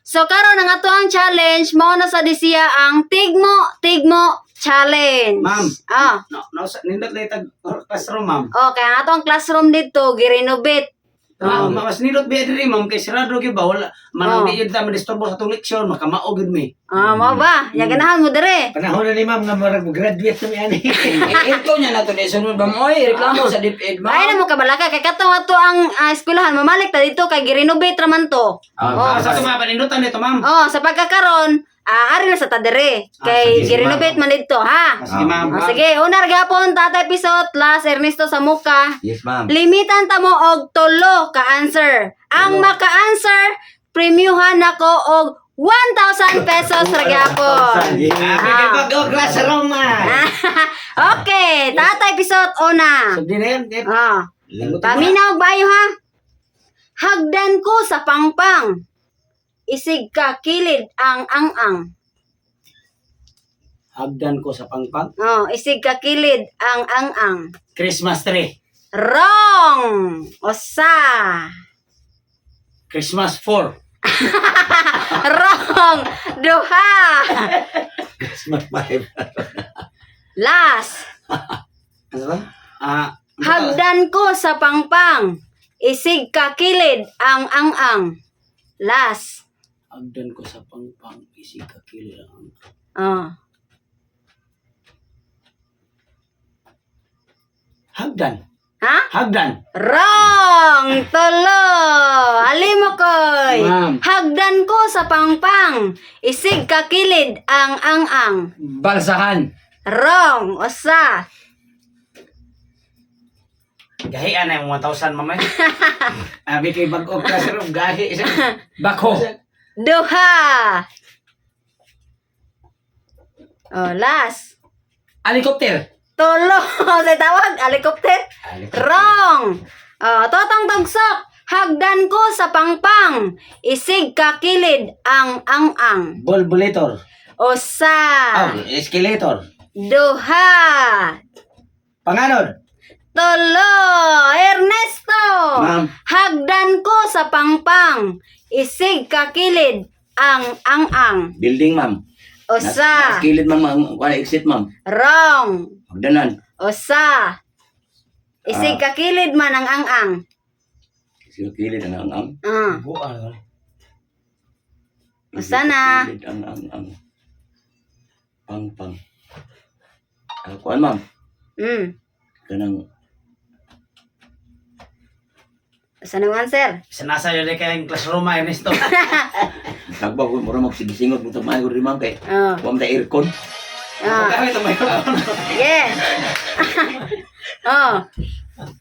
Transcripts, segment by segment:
So karon ang ato ang challenge mao na sa disiya ang tigmo tigmo challenge. Ma'am. Ah. No, no, nindot na itag classroom, ma'am. Okay, ang ato ang classroom dito girenovate. Ah, mas nindot biya diri, ma'am, kay sirado gyud ba wala Oh. man di yun ta madisturbo sa atong leksyon, makamao gyud mi. Ah, mao ba? Ya ganahan mo dire. Panahon na ni ma'am nga murag graduate na mi ani. Ito niya na to ni sunod ba mo oy reklamo sa DepEd Ay na ma'am. mo kabalaka kay katong ato ang eskwelahan mamalik ta dito kay girenovate ra man to. Ah, sa ato mga panindutan dito, ma'am. Oh, sa pagkakaron, ari na sa tadere kay Ah, sige, girenovate man dito, ha. Ah, sige, ma'am. Oh, sige, unar gapon Tatay Pisot, last Ernesto sa muka. Yes, ma'am. Limitan ta mo og tulo ka answer. Ang maka-answer, premiuhan nako og 1,000 pesos ra gyapon. Ah, kay bago classroom ah. Okay, Tatay Pisot una. Sugdi na yun. Eh, Ah, paminaw og bayo ha. Hagdan ko sa pangpang. Isig ka kilid ang ang-ang. Hagdan ko sa pangpang. Oh, isig ka kilid ang ang-ang. Christmas tree. Wrong. Usa. Christmas 4. Wrong. Duha. Christmas 5. Last. Ano ba? Ah, Hagdan ko sa pangpang. Isig kakilid ang ang-ang. Last. Hagdan ko sa pangpang isig ka kili ang. Oh. Hagdan. Ha? Hagdan. Wrong! Tulo! Alimo koy! Ma'am. Hagdan ko sa pangpang. Isig kakilid ang ang-ang. Balsahan. Wrong! Usa. Gahian na yung 1,000 mamay. Abi kay bago classroom gahi. Bako. Duha. Oh, last. Helicopter. Tulo. Sa tawag, helicopter. Wrong. Oh, totong tugsok. Hagdan ko sa pangpang. Isig kakilid ang ang-ang. Bulbulator. Usa. Oh, escalator. Duha. Panganod. Tulo. Ernesto. Ma'am. Hagdan ko sa pangpang. Isig kakilid ang ang-ang. Building, ma'am. Usa. Nas kilid, ma'am. Ang kuan exit, ma'am. Wrong. Hagdanan. Usa. Isig kakilid man ang ang-ang. Sino kilid ang. Ah. Buan. Usa na. Kilid ang. Pang pang. Ah, kuan, ma'am. Kanang Usa na ang answer. Sinasa yun kay ang classroom ah, Ernesto. tagba ko mura magsigisingot mo maayo rin, ma'am, kay Oh. wa man ta aircon. Ah. Gamit ang microphone. Yeah. Oh.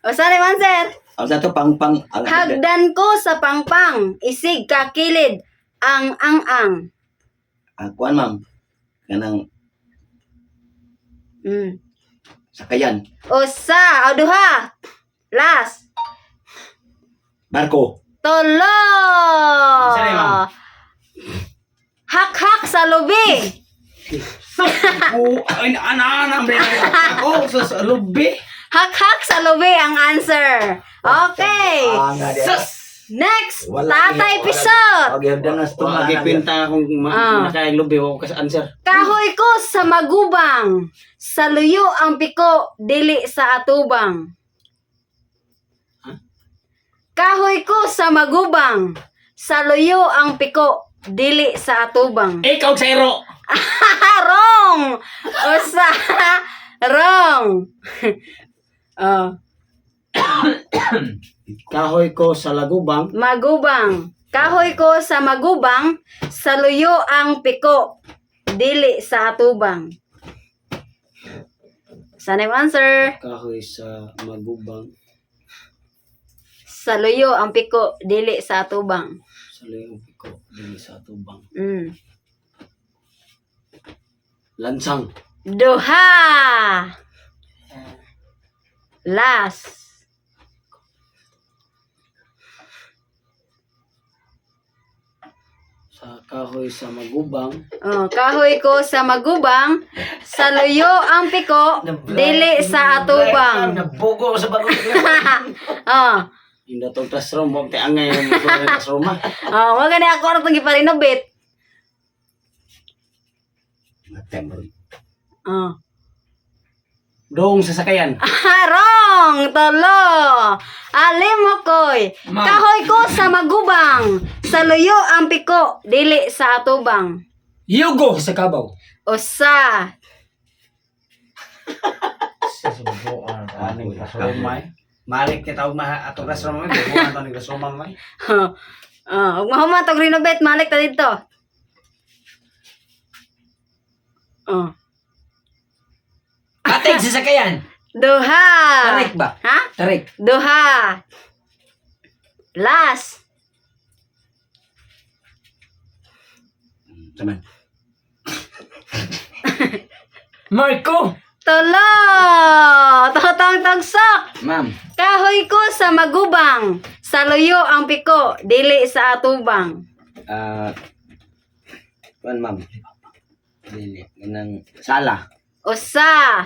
Usa na yung answer. Ang sa to pang pang ang Hagdan ko sa pangpang. Isig kakilid ang ang-ang. Ah, kuan, ma'am. Kanang sakayan. Usa. O duha. Last. Barko. Tulo. Usa na, ma'am. Hak-hak sa lubi. Ay, ana, ana, ako sa lubi. Hak-hak sa lubi ang answer. Okay. Sus! Next, Wala Tatay wala. Pisot. Okay, hagdan na sa Wala gipinta kung nakayang lubi wa ko kasi answer. Kahoy ko sa magubang. Sa luyo ang piko, dili sa atubang. Kahoy ko sa magubang. Sa luyo ang piko, dili sa atubang. Ikaw sa iro. Wrong! Usa. Wrong. Oh, Kahoy ko sa lagubang. Magubang. Kahoy ko sa magubang, sa luyo ang piko, dili sa atubang. Sana yung answer? Kahoy sa magubang. Sa luyo ang piko, dili sa atubang. Sa luyong ko dili sa tubang. Lansang. Duha. Last. Sa kahoy sa magubang. Oh, kahoy ko sa magubang, sa luyo ang piko, dili sa atubang. Nabugo sa bago. Oh. Yung datong classroom, huwag tayo angay ng classroom ah. Oh, wag gani ako ra tong gipa-renovate. Matemor. Oh. Doong sasakayan. Wrong! Tulo! Alimokoy! Ma'am. Kahoy ko sa magubang, sa luyo ang piko, dili sa atubang. Yugo sa kabaw. Usa. Sa subuan. Aning classroom ay. Malik kita og maha atong classroom ay. Bubuan to ning classroom ay. Oh, ug mahuman tog renovate, malik ta dito. Oh. Patig sa sakayan. Duha. Tarik ba? Ha? Tarik. Duha. Last. Saman. Marco. Tulo. Totong tagsok. Ma'am. Kahoy ko sa magubang, sa luyo ang piko, dili sa atubang. Ah, kuan ma'am. Dili nang sala. Usa.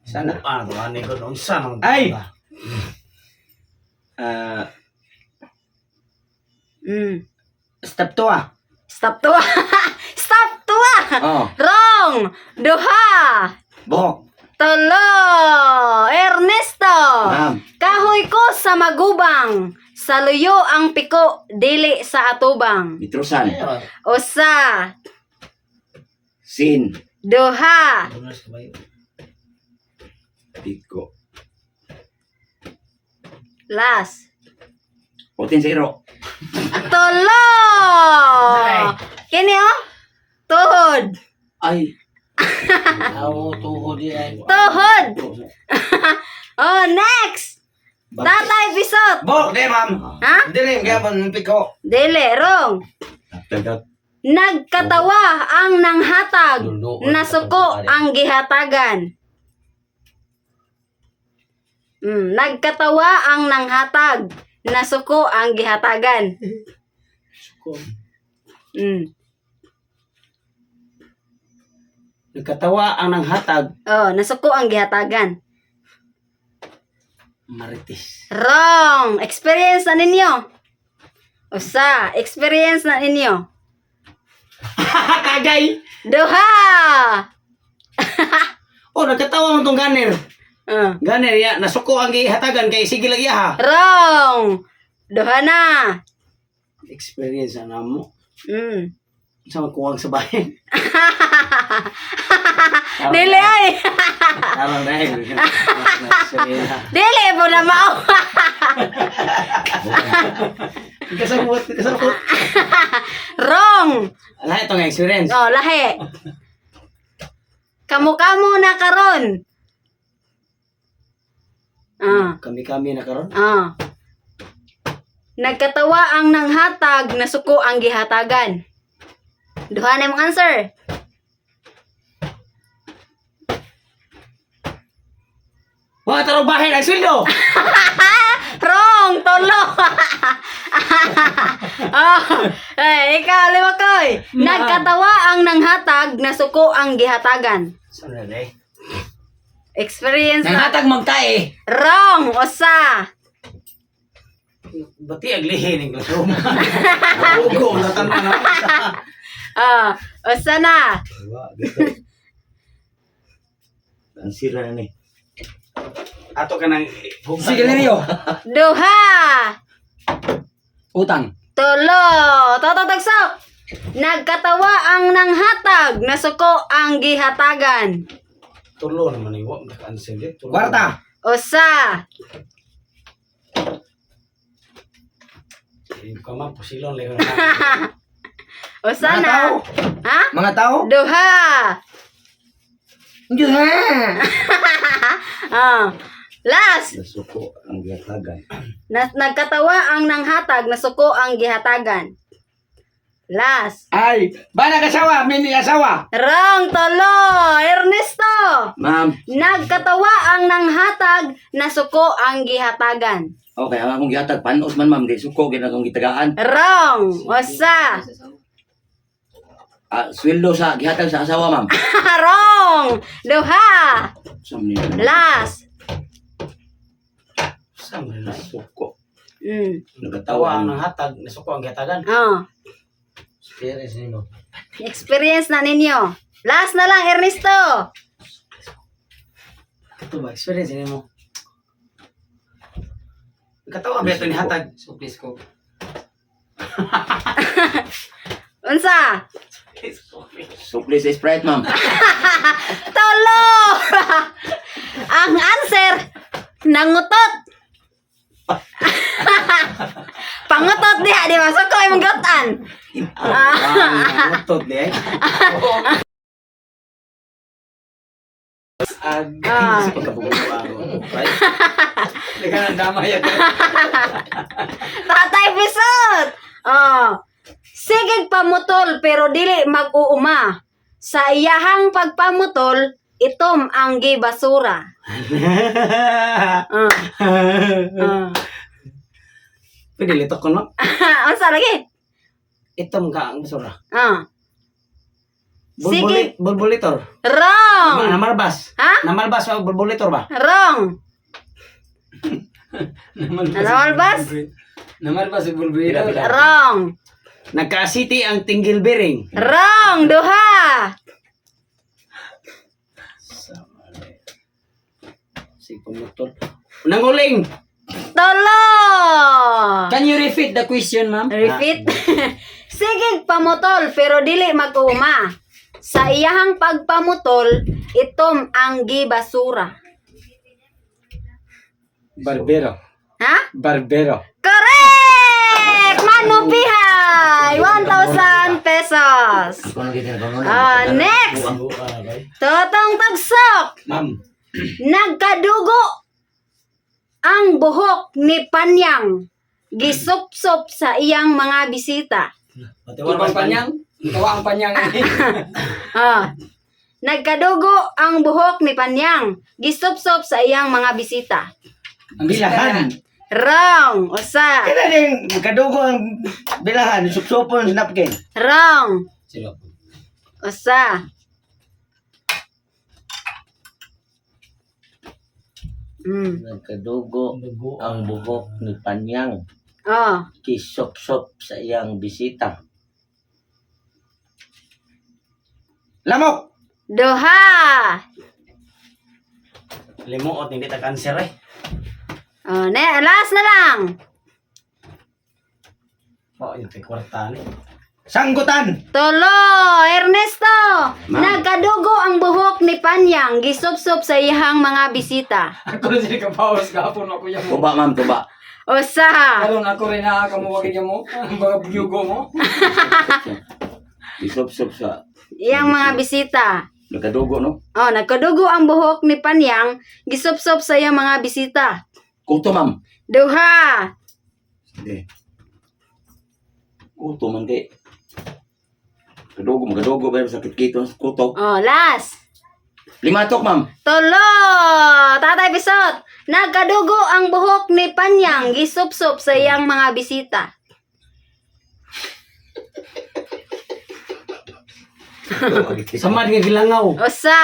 Sala. Ah, to ani ko unsa nang. Ay! Ah, Step 2 ah. Stop tuwa. Stop tuwa. Oh. Wrong. Duha. Buhok. Tulo. Ernesto. Ma'am. Kahoy ko sa magubang, sa luyo ang piko, dili sa atubang. Mitrusan. Usa. Sin. Duha. Piko. Last. Otin zero. Tulo. Kini oh. Tuhod. Ay. Awo tuhod di ay. Tuhod. Oh, next. Tatay Pisot. Buhok di ma'am. Ha? Dili gyapon piko. Dili, wrong. Tagat. Nagkatawa ang nanghatag, nasuko ang gihatagan. Nagkatawa ang nanghatag, nasuko ang gihatagan. Nagkatawa ang nanghatag Oh, nasuko ang gihatagan. Marites. Wrong. Experience na ninyo. Usa, experience na ninyo. Kagay. Duha. Oh, nagkatawa mo tong gunner. Ah. Gunner ya, nasuko ang gihatagan kay sige lagi ha. Wrong. Duha na. Experience na namo. Sa magkuwang sa bahin. Dili ay. Tarang dahil. Dili po na mao. Kasabot, kasabot. Wrong. Lahat itong experience. Oh, lahi. Kamu-kamo na karon. Ah, Kami-kami na karon. ah. Nagkatawa ang nanghatag, nasuko ang gihatagan. Duha na imong answer. Wa tarong bahin ang sweldo. Wrong, tulo. Oh, eh, ikaw, Liwakoy. Nagkatawa ang nanghatag, nasuko ang gihatagan. Saan na eh? Experience na. Nanghatag magtae. Wrong, usa. Bati ang lihi ng classroom. Ugo, natanong na. Ah, usa na. Ang sira na ni. Ato ka nang Sige niyo. Duha. Utang. Tulo. Toto tagsok. Nagkatawa ang nanghatag, nasuko ang gihatagan. Tulo naman eh. Wa maka-answer di. Tulo. Kwarta. Usa. Eh, Kama pusilon lang na. Usa Mga na. tao. Ha? Mga tao. Duha. Duha. Ah. Last. Nasuko ang gihatagan. Nagkatawa ang nanghatag, nasuko ang gihatagan. Last. Ay, bana kasawa, mini asawa. Wrong, tulo. Ernesto. Ma'am. Nagkatawa ang nanghatag, nasuko ang gihatagan. Okay, ang akong gihatag panos man ma'am, di suko gid akong gitagaan. Wrong. Usa. Ah, sweldo sa gihatag sa asawa ma'am. Wrong. Duha. Sa man ni. Last. Saan na Nasuko. Nagkatawa Tawa ang nanghatag, nasuko ang gihatagan. Oh. Experience nimo. Experience na ninyo. Last na lang, Ernesto. Kato ba experience nimo? Katawa ba ito ni hatag? Suplis ko. Unsa? Supli sa Sprite, ma'am. Tulo! Ang answer, nangutot. Pangutot diha, di ba? Suko imong gatan. Ang utot ni ay. Ag Ah. pagkabugo. Hindi ka nang damay. Tatay Pisot! Oh. Sige pamutol pero dili mag-uuma. Sa iyahang pagpamutol, itom ang gibasura. Ah. Ah. Pwede litok ko no? Unsa lagi? Itom ka ang basura. Ah. Bulbuli, bulbulitor. Wrong. Namarbas. Ha? Namarbas o bulbulitor ba? Wrong. Namarbas? Namarbas si Bulbulito. Pila, pila. Wrong. Nagka-city ang tinggil biring. Wrong. Duha. Si pamutol. Nanguling. Tulo. Can you repeat the question, ma'am? Repeat. Sige pamutol pero dili mag-uuma. Sa iyahang pagpamutol, itom ang gibasura. Barbero. Ha? Barbero. Correct! Manupihay! 1,000 pesos. Ako nang kita Ah, next! Totong tagsok! Ma'am. Nagkadugo ang buhok ni Panyang. Gisupsop sa iyang mga bisita. Ibang panyang? Tawa ang panyang. Ah. Nagkadugo ang buhok ni Panyang. Gisupsop sa iyang mga bisita. Ang bisita Bilahan. na. Wrong. Usa. Kaya din, kadugo ang bilahan, supsupon sa napkin. Wrong. Sila. Usa. Nagkadugo ang buhok ni Panyang. Oh. Kisop-sop sa iyang bisita. Lamok! Duha. Limuot hindi ta cancer eh. Oh, ne, last na lang. Oh, yung kay kwarta ni. Sanggutan! Tulo, Ernesto. Nagkadugo ang buhok ni Panyang. Gisupsop sa iyang mga bisita. Ako rin sila kapawas gapon ako yung mo. Tuba, ma'am, tuba. Usa. Karon ako rin na kamuwagin mo. Ang mga buyugo mo. Kisop-sop sa Iyang mga bisita. nagkadugo, no? Oh, nagkadugo ang buhok ni Panyang. Gisupsop sa iyang mga bisita. Kuto, ma'am. Duha. Hindi. Kuto man kay. Kadugo, magadugo ba yung sakit kito? Kuto. Oh, last. Limatok, ma'am. Tulo! Tatay Pisot, nagkadugo ang buhok ni Panyang gisupsop sa iyang mga bisita. Samad nga gilangaw. Usa.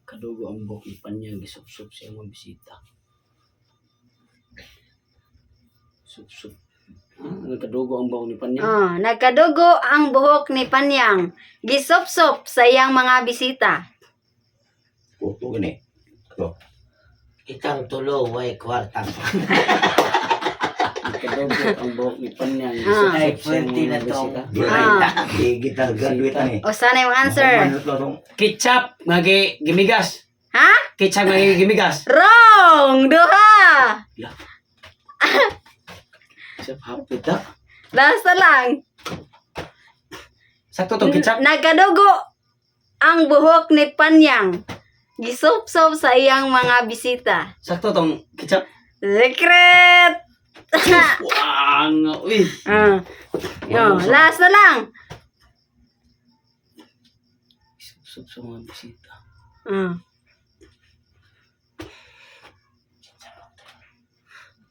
Kadugo ang buhok ni Panyang gisupsup sa imong bisita. Supsup. Ah, nagkadugo ang buhok ni Panyang. Oh, nagkadugo ang buhok ni Panyang gisupsop sa iyang mga bisita. Kuto gani. Kuto. Ikang tulo, way kwarta. Nagkadugo ang buhok ni Panyang Ah. Ay, gisupsup sa imong pwerte na mga tong. bisita. Ah. Kita graduate na eh. Usa na yung answer. Ketchup nga gi gimigas. Ha? Ketchup nga gi gimigas. Wrong! Duha! Ketchup hapit ah. Last na lang. Sakto tong ketchup. Nagkadugo ang buhok ni Panyang gisupsop sa iyang mga bisita. Sakto tong ketchup. Secret! Wang, uy. Ah. Yo, last na lang. Gisupsup sa mga bisita. Ah.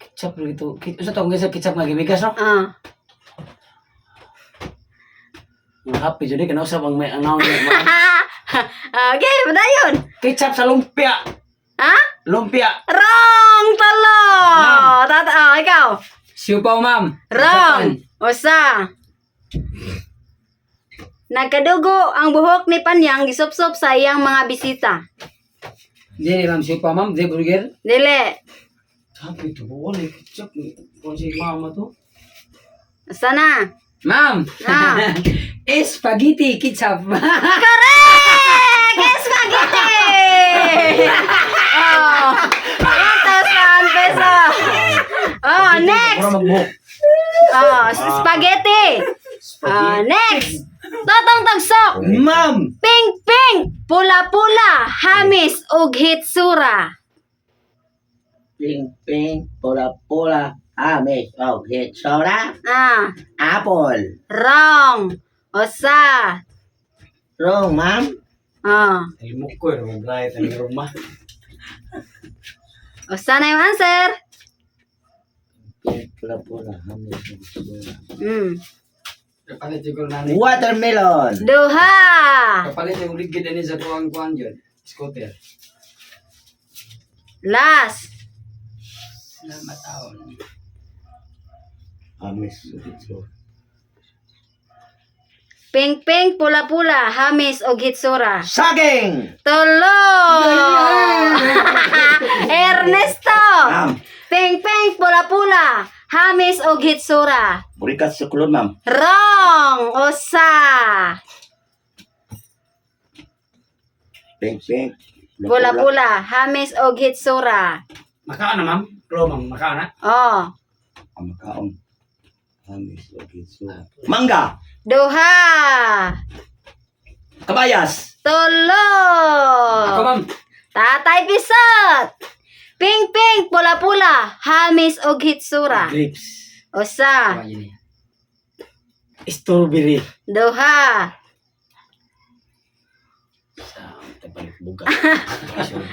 Ketchup lagi to. Usa tong gisa ketchup nga gimigas no? Ah. Ang happy jud eh, kanausap ang may ang naon niya. Okay, padayon. Ketchup sa lumpia. Ha? Lumpia. Wrong! Talo! Tata, oh, ikaw. Siupaw, ma'am. Wrong! Usa. Nagkadugo ang buhok ni Panyang gisupsop sa iyang mga bisita. Dili, ma'am. Siupaw, ma'am. Di burger. Dili. Sabi ito, wala ketchup. Kung si mama to. Usa na. Ma'am. Ah. Spaghetti ketchup. Correct! Spaghetti! Oh. 1,000 peso. Oh, next. Mura magbuhok. Oh, spaghetti. Oh, next. Totong tagsok. Ma'am! Pink pink, pula-pula, hamis ug hitsura. Ping, ping, pula, pula, amis, oh, soda, Ah, apple. wrong. Usa. Wrong, ma'am. Oh, Limok ko, eh. Mag-riot ang rumah. usa na yung answer. Ping, pula, pula, amis, oh, soda. Kapalit yung nanay. Watermelon. Duha. Kapalit yung ligid ani sa tuwang kuan yun. Scooter. Last. Salamat taon. Amis, so. Pink pink, pula-pula, hamis ug hitsura. Saging! Tulo. Ernesto. Ma'am, Pink pink, pula-pula, hamis ug hitsura. burikat sa kulon, ma'am. Wrong. Usa. Pink, pink. Pula-pula, hamis og hitsura. Makaon na, ma'am? Klo, ma'am. Makaon na? Oh. Ang makaon. Amis, okay, so. Mangga! Duha. Kabayas! Tulo. Ako, ma'am. Tatay Pisot. Pink pink, pula-pula, hamis og hitsura. Grapes. Usa, Kuan yun eh. Strawberry. duha. Sa tabalik buga.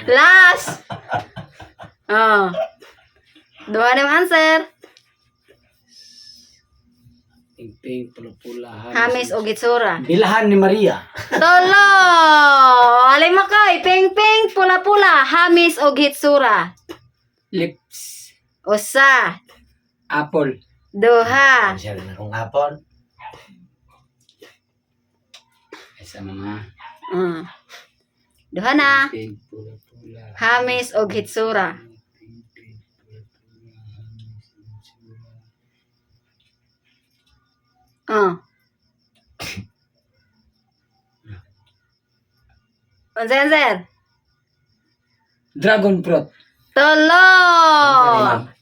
Last. Oh. Duha na yung answer. Pink, pink, pula-pula. Hamis og hitsura. Bilahan ni Maria. Tulo. Alay makay, pink pink, pula-pula, hamis og hitsura. Lips. Usa, Apple. duha. Siya rin akong apple. Esa mama. Duha na. Pink, pula-pula. Hamis og hitsura. Oh. Unsa answer? Dragon fruit. Tulo.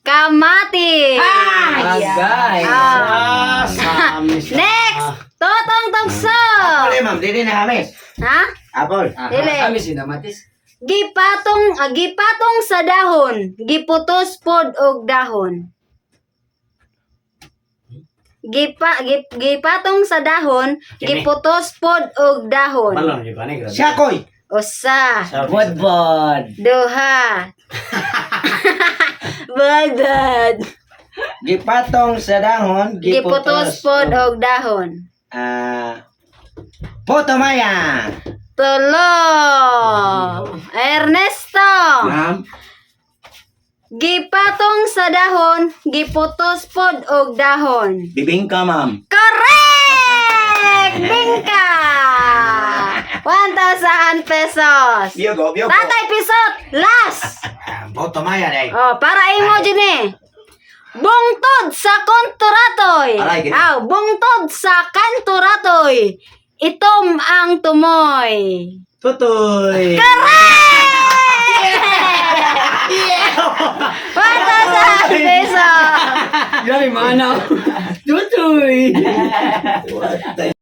Kamati. Agay. Ah. Ah, sa amis. Next, totong tugso. Apple, eh, ma'am. Dili na amis. Ha? Apple. Dili. Kami si Namatis. Gipatong gipatong sa dahon, giputos pod og dahon. Gipatong sa dahon, Kini. giputos pod og dahon. Balon, di ba? Ni, grabe. Siyakoy! Usa, Budbud. duha. Bagdad. Gipatong sa dahon, Giputos giputos. pod og dahon. Ah, Puto Maya. Tulo. Ernesto. Ma'am, Gipatong sa dahon, giputos pod og dahon. bibingka, ma'am. Correct! Bingka! 1,000 pesos. Biyogo, biyogo. Tatay Pisot, last! Ah, Puto Maya, day. Oh, para imo dyan eh. Bungtod sa konturatoy. Aray, gini. Aw, bungtod sa kanturatoy. Itom ang tumoy. Tutoy. Correct! 1,000 pesos. Grabe, manaw. Tutoy. What the